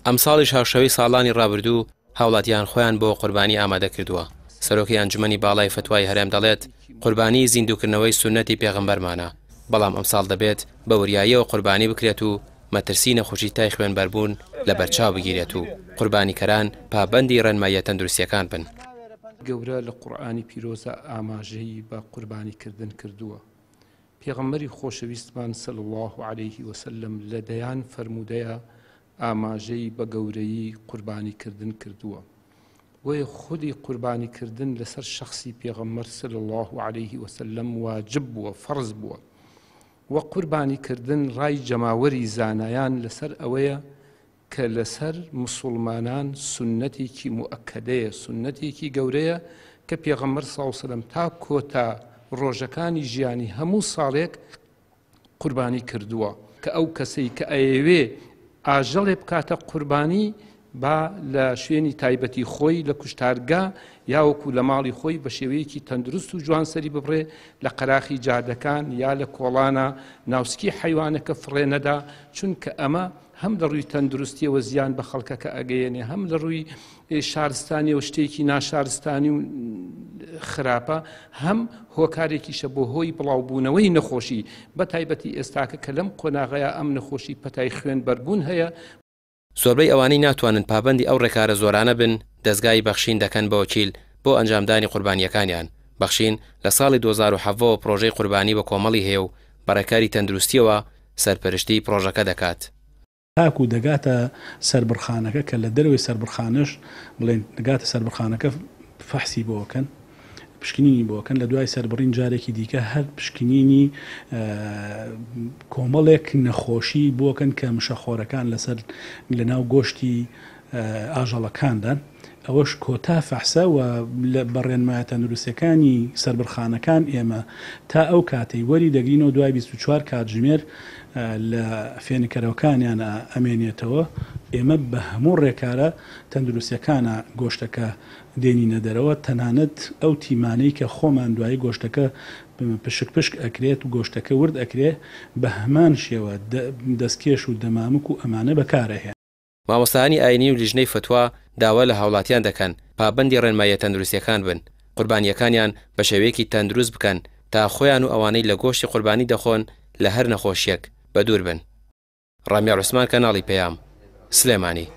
ئەمساڵیش هاوشێوەی ساڵانی ڕابردوو هاوڵاتیان خۆیان بۆ قوربانی ئامادە کردووە، سەرۆکی ئەنجومەنی باڵای فەتوای هەرێم دەڵێت، قوربانی زیندووکردنەوەی سوننەتی پێغەمبەرمانە، بەڵام ئەمساڵ دەبێت بە وریاییەوە قوربانی بکرێت و مەترسی نەخۆشی تای خوێنبەربوون لەبەرچاو بگیرێت و قوربانیکەران پابەندی ڕێنماییە تەندروستییەکان بن. گەورە لە قورئانی پیرۆزا ئاماژەی بە قوربانی کردن کردووە، پێغەمبەری خۆشەویستمان صلی اللە علیه وسلم لە دەیان فەرموودەیا ئاماژەی بە گەورەیی قوربانی کردن کردووە، بۆیە خودی قوربانی کردن لەسەر شەخسی پێغەمبەر صلی اللە علیه وسلم واجب بووە، فەرز بووە، وە قوربانی کردن ڕای جەماوەری زانایان لەسەر ئەوەیە کە لەسەر موسوڵمانان سوننەتێکی موئەکەدەیە، سوننەتێکی گەورەیە کە پێغەمبەر صلی اللە علیه وسلم تا کۆتا ڕۆژەکانی ژیانی هەموو ساڵێک قوربانی کردووە. کە ئەو کەسەی کە ئەیەوێ ئاژەڵێ بکاتە قوربانی با لە شوێنی تایبەتی خۆی لە کوشتارگا یا وەکو لە ماڵی خۆی بە شێوەیەکی تەندروست و جوان سەری ببڕێ، لە قەراخی جادەکان یا لە کۆڵانە ناوسکی حەیوانەکە فڕێ نەدا، چونکە ئەمە هەم لە ڕووی تەندروستیەوە زیان بە خەڵکەکە ئەگەیەنێ، هەم لە ڕووی شارستانیەوە شتێکی ناشارستانی و خراپە، هەم هۆکارێکیشە بۆ هۆی بڵاوبوونەوەی نەخۆشی، بە تایبەتی ئێستاکە کە لەم قۆناغەیا ئەم نەخۆشی پەتای خوێن بەربوون هەیە. زۆربەی ئەوانەی ناتوانن پابەندی ئەو ڕێکارە زۆرانە بن، دەزگای بەخشین دەکەن بە وەکیل بۆ ئەنجامدانی قوربانییەکانیان. بەخشین لە ساڵی 2017 وە پڕۆژەی قوربانی بە کۆمەڵی هەیە و بە ڕێکاری تەندروستییەوە سەرپەرشتیی پڕۆژەکە دەکات. تاکو دەگاتە سەربڕخانەکە کە لە دەرەوەی سەربڕخانەش بڵێن دەگاتە سەربڕخانەکە فەحسی بۆ ئەکەن پشکنینی بۆ ئەکەن لە دوای سەربڕین جارێکی دیکە هەر پشکنینی کۆمەڵێک نەخۆشی بۆکەن کە مشەخۆرەکان لەسەر لەناو گۆشتی ئاژەڵەکاندان، ئەوەش کۆتا فەحسە و بە ڕێنمایە تەندروستیەکانی سەربڕخانەکان ئێمە تا ئەو کاتەی وەری دەگرینەوە دوای 24 کاتژمێر لە فێنککەرەوەکانیانا ئەمێنێتەوە، ئێمە بە هەموو ڕێکارە تەندروستیەکانا گۆشتەکە دێنینە دەرەوە، تەنانەت ئەو تیمانەی کە خۆمان دوایی گۆشتەکە پشک پشک ئەکرێت و گۆشتەکە ورد ئەکرێ بە هەمان شێوە دەستکێش و دەمامک و ئەمانە بەکارئەهێنن. مامۆستایانی ئاینی و لیژنەی فەتوا داوا لە هاوڵاتیان دەکەن پابەندی ڕێنماییە تەندروستییەکان بن، قوربانییەکانیان بە شێوەیەکی تەندروست بکەن تا خۆیان و ئەوانەی لە گۆشتی قوربانی دەخۆن لە هەر نەخۆشییەک بەدوور بن. ڕامیار عوسمان کەناڵی پەیام، سلێمانی.